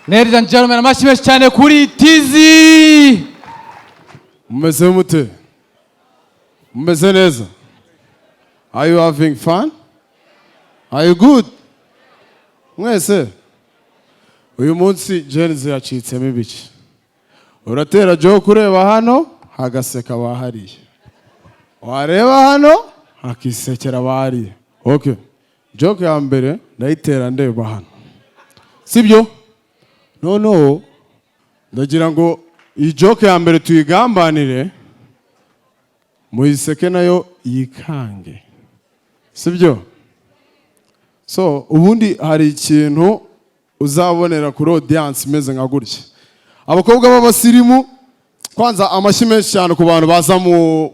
Ladies and gentlemen, amashyi menshi cyane kuri Tizzy. Mumeze mute? Mumeze neza? Are you having fun? Are you good? Mwese? Uyu munsi Gen-Z yacitsemo ibice. Uratera joke ureba hano, hagaseka abahariye. Wareba hano, hakisekera abahariye. Okay. Joke ya mbere ndayitera ndeba hano. Sibyo? Noneho ndagira ngo iyi joke ya mbere tuyigambanire, muyiseke nayo yikange, sibyo? So ubundi hari ikintu uzabonera kuri audience imeze nka gutya, abakobwa b'abasirimu. Kwanza amashyi menshi cyane ku bantu baza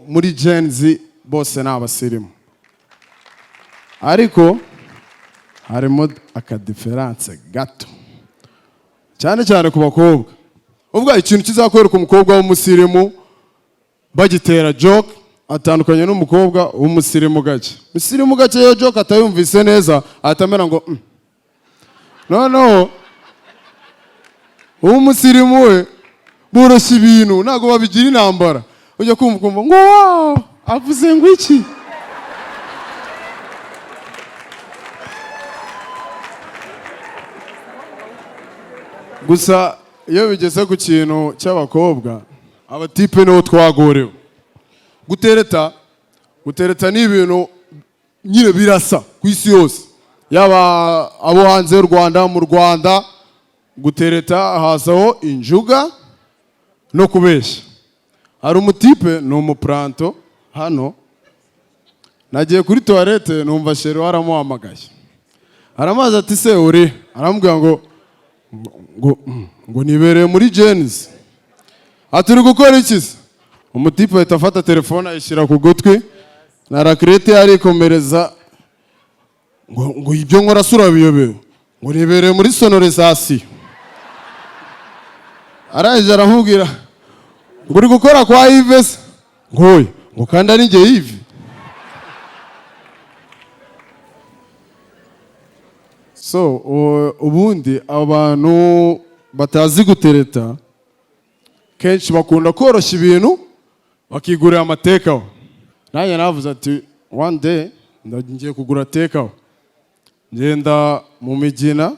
muri Gen-Z, bose ni abasirimu, ariko harimo aka différence gato, cyane cyane ku bakobwa. Ubwo ikintu kizakwereka umukobwa w'umusirimu bagitera joke atandukanye n'umukobwa w'umusirimu gake. Umusirimu gake iyo joke atayumvise neza ahita amera ngo Noneho uw'umusirimu we boroshya ibintu, ntabwo babigira intambara. Ujya kumva ukumva ngo "Wow, avuze ngo iki?" Gusa iyo bigeze ku kintu cy'abakobwa, abatipe niho twagorewe. Gutereta, gutereta ni ibintu nyine birasa ku isi yose, yaba abo hanze y'u Rwanda, mu Rwanda. Gutereta hazaho injuga no kubeshya. Hari umutipe, ni umupuranto hano, nagiye kuri toilette numva chéri waramuhamagaye, aramaze ati: "Se uri?" Aramubwira ngo nibereye muri Gen-Z. Ati: "Uri gukora iki se?" Umutipe ahita afata telefone ayishyira ku gutwi na raclette, arikomereza ngo ibyo nkora se urabiyobewe? Ngo nibereye muri sonorisation. Arangije aramubwira ngo: "Uri gukora kwa Yves se?" Ngo: "Oya." Ngo: "Kandi ari njye Yves." So ubundi abantu batazi gutereta kenshi bakunda koroshya ibintu, bakigurira ama takeaway. Nanjye navuze ati: "One day ngiye kugura takeaway." Ngenda mu Migina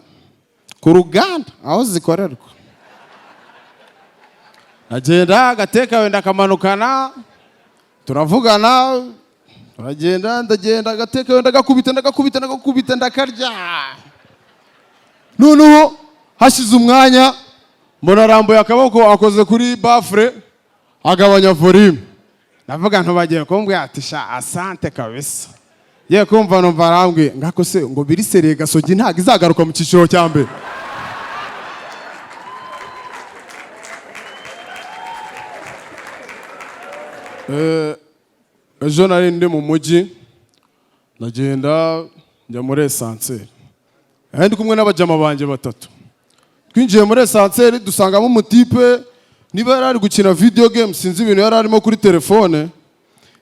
ku ruganda aho zikorerwa, agenda aga takeaway ndakamanukana, turavugana, turagenda, ndagenda, aga takeaway ndagakubita, ndagakubita, ndagakubita, ndakarya. Noneho hashize umwanya mbona arambuye akaboko akoze kuri baffle, agabanya volume. Ndavuga ntubagiye kumbwira ati: "Sha, asante kabisa." Ye kumva numva arambwiye ngako se ngo biri sérieux, Gasogi ntabwo izagaruka mu cyiciro cya mbere. Ejo nari ndi mu mujyi, ndagenda njya muri ascenseur. Nari ndi kumwe n'abajama banjye batatu. Twinjiye muri ascenseur dusangamo umutipe, niba yari ari gukina video game, sinzi ibintu yari arimo kuri telefone.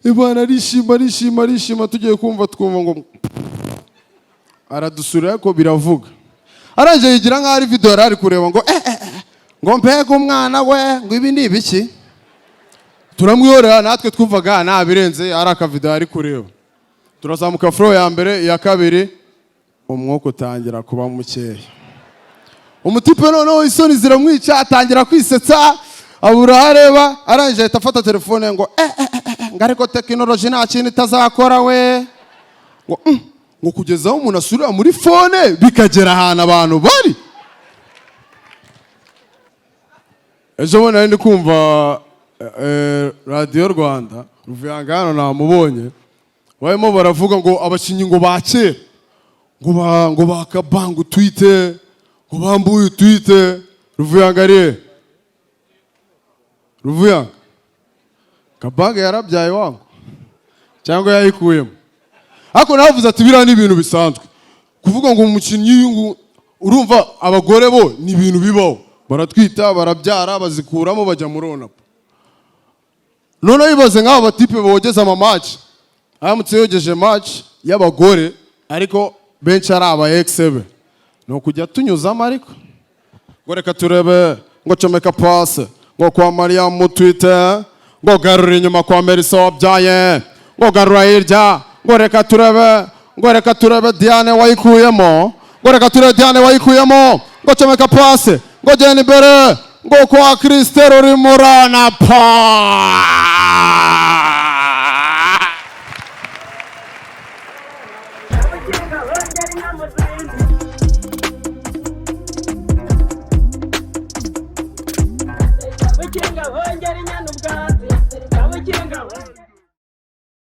Ibana arishima, arishima, arishima. Tugiye kumva twumva ngo aradusura, ariko biravuga. Arangije yigira nk'aho ari video yari ari kureba, ngo eh, eh, eh, ngo mbega umwana we, ngo ibi ni ibiki? Turamwihorera, natwe twumvaga nta birenze, ari aka video ari kureba. Turazamuka floor ya mbere, iya kabiri, umwuka utangira kuba mukeya. Umutipe noneho isoni ziramwica, atangira kwisetsa, abura aho areba. Arangije ahita afata telefone ngo eh, eh, eh, eh, ngo ariko tekinoloji nta kintu itazakora we, ngo ngo kugeza aho umuntu asurira muri phone bikagera ahantu abantu bari. Ejo bundi nari ndi kumva Radiyo Rwanda, Ruvuyanga hano namubonye, barimo baravuga ngo abakinnyi ngo ba kera, ngo bakabanga utwite, ngo bambuye utwite. Ruvuyanga ari Ruvuyanga, Kabange yarabyaye wangu cyangwa yayikuyemo? Ariko navuze ati biriya ni ibintu bisanzwe kuvuga ngo umukinnyi ngo urumva abagore bo ni ibintu bibaho, baratwita, barabyara, bazikuramo, bajya muri onapo. Noneho ibaze nk'aba batipe bogeza ama match, aramutse yogeje match y'abagore ariko benshi ari aba ex be, ni ukujya tunyuzamo. Ariko Ngo reka turebe, ngo comeka pase ngo kwa Mariya mutwite, ngo garura inyuma kwa Melissa wabyaye, ngo garura hirya, ngo reka turebe, ngo reka turebe Diane wayikuyemo, ngo reka turebe Diane wayikuyemo, ngo comeka pase, ngo genda imbere, ngo kwa Christelle urimo urana pa.